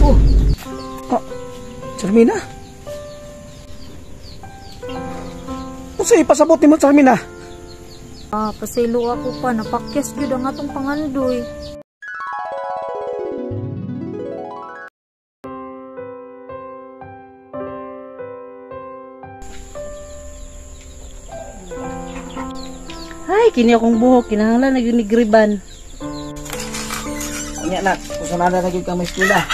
Oh. Oh, Charmina? Unsa ipasabot nimo, Charmina? Ah, pasaylo ako pa, napakyas gyud ang atong pangandoy. Ay, kini akong buhok, kinahanglan na gyud ni griban. Unya nak, kusunada na gyud ka mo eskwela.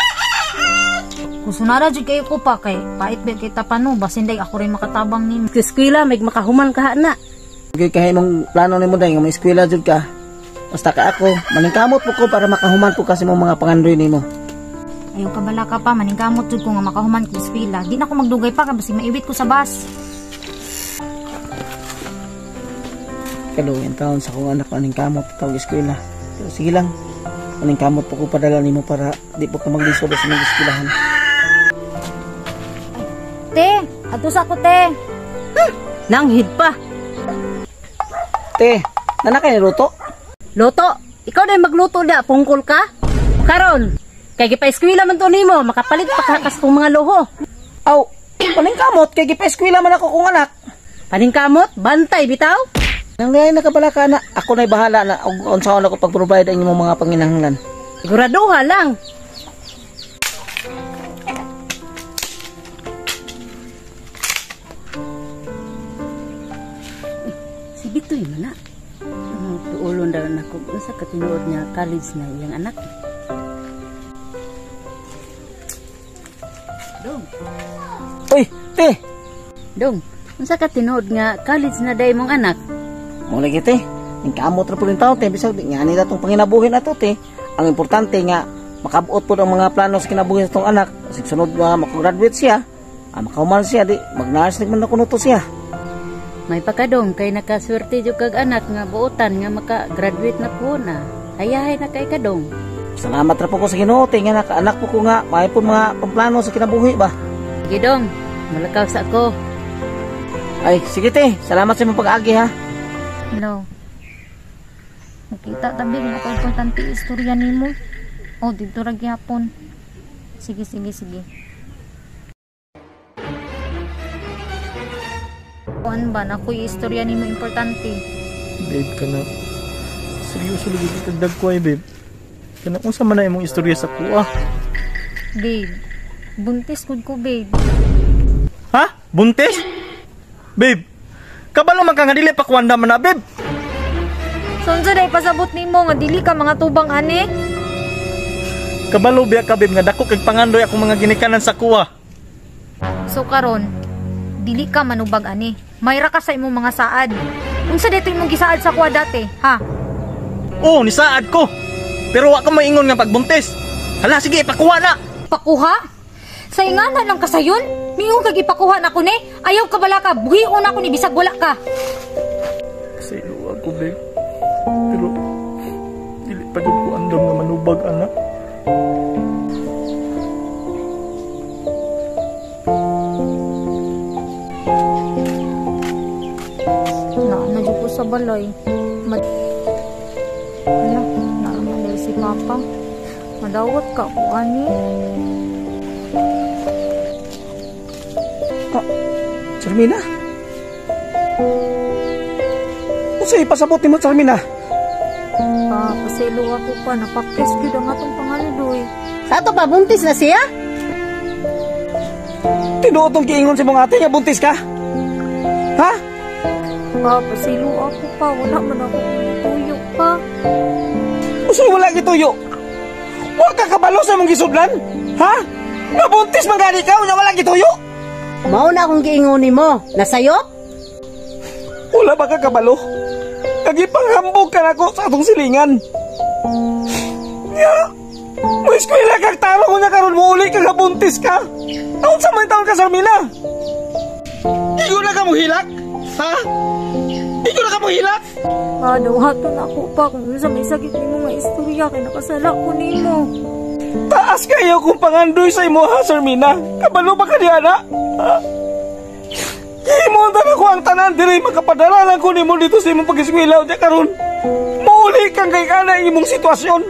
Kusunara jud kayo ko pa kay pait ba kita pano, basin day ako rin makatabang nimo. Sa eskwela may makahuman ka na. Gyud kay imong plano nimo day nga mo eskwela jud ka. Basta ka ako, maningkamot po ko para makahuman po kasi mong mga pangandoy nimo. Ayaw ka bala ka pa, maningkamot jud ko nga makahuman ko eskwela. Di na ko magdugay pa kay basig maiwit ko sa bus. Kaluoy taon sa akong anak maningkamot tawag eskwela. Pero sige lang, maningkamot po ko padala nimo para di po ka maglisod sa imong eskwelahan. Te, ato sa ko te. Nanghid pa. Te, nana kay luto? Luto? Ikaw na magluto da, pungkol ka? Karon, kay gipa-eskwela man to nimo, makapalit pa ka kas kong mga loho. Aw, paningkamot kay gipa-eskwela man ako kong anak. Paningkamot, bantay bitaw. Nang lain nakabala ka na, ako na'y bahala na og unsaon ako pag-provide ang imong mga panginahanglan. Siguraduha lang. Si Bitoy man na. Tuulon daw na ko unsa ka tinuod nga college na iyang anak. Dong. Uy, te. Dong, unsa ka tinuod nga college na day mong anak? Mo lagi te. Ningkamot ra pud taon te, bisag di nga nila tong panginabuhi na to te. Ang importante nga makabuot pud ang mga plano sa kinabuhi sa tong anak. Sig sunod nga makagraduate siya, makahuman siya di mag-nurse man na kuno to siya. May pakadong kay nakaswerte jud kag anak nga buotan nga maka-graduate na po na. Hayahay na kay kadong. Salamat ra po ko sa Ginoo te nga nakaanak po ko nga may pud mga pamplano sa kinabuhi ba. Sige dong, malakaw sa ako. Ay, sige te, salamat sa imong pag-agi ha. Hello. Nakita tabi nga ako importante istorya nimo. Oh, didto ra gihapon. Sige, sige, sige. Kuan ba na ko'y istorya nimo importante? Babe, kana seryoso lagi kitag ko ay babe. Kana unsa man na imong istorya sa kuha? Babe, buntis gud ko babe. Ha? Buntis? Babe, kabalo man ka nga dili pa kuanda man na babe. So unsa day pasabot nimo nga dili ka mga tubang ani? Kabalo biya ka babe nga dako kag pangandoy akong mga ginikanan sa kuha. So karon dili ka manubag ani. Mayra ka sa imong mga saad. Unsa dito imong gisaad sa kuha dati, ha? Oo, nisaad ko. Pero wa ka maingon nga pagbuntis. Hala, sige, ipakuha na. Pakuha? Sa ingana lang kasayon? Miingon kag ipakuha na ko ni? Ayaw ka bala ka, buhion ako ni bisag wala ka. Pasaylo ako, babe. Pero dili pa jud ko andam nga manubag, anak. Na jud ko sa balay. Ala, naa si Papa. Madawat ka ko ani. Oh, Charmina? Unsa ipasabot nimo, Charmina? Pa, pasaylo ako pa, napakyas gyud ang atong pangandoy. Sa ato pa buntis na siya? Tinuod tong giingon sa imong ate nga buntis ka? Ha? Pa, pasaylo ako pa, wala man ako tuyo pa. Unsa wala gituyo? Wa ka kabalo sa imong gisudlan? Ha? Nabuntis man gani ka, unya wala gituyo? Mao na akong giingon nimo, nasayop? Wala ba ka kabalo? Nagipanghambog ka nako sa atong silingan. Nya, mo eskwela kag tarong unya karon mo uli ka nga buntis ka. Unsa man taon ka, Sarmina? Igo na ka mo hilak? Ha? Igo na ka mo hilak? Pa, dawhaton ako pa kung unsa may sakit nimo nga istorya kay nakasala ko nimo. Taas kayo kung pangandoy sa imo ha, Sarmina. Kabalo ba ka niya na? Ha? Himutan ako ang tanan diri makapadala lang ko nimo dito sa imong pag-eskwela unya karon. Muuli kang kay kana ang imong sitwasyon.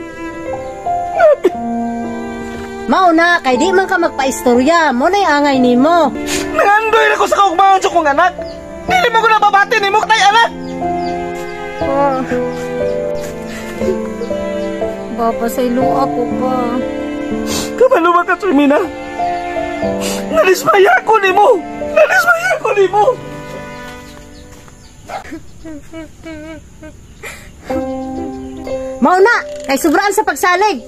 Mao na kay di man ka magpaistorya, mo na'y angay nimo. Nangandoy na ko sa kaugmaon sa kong anak. Dili mo ko nababati nimo tay anak. Pa. Ba, pasaylo ako pa. Kabalo ba ka, Tremina? Nalismaya ko nimo. Nalismaya ko nimo. Mao na kay sobraan sa pagsalig.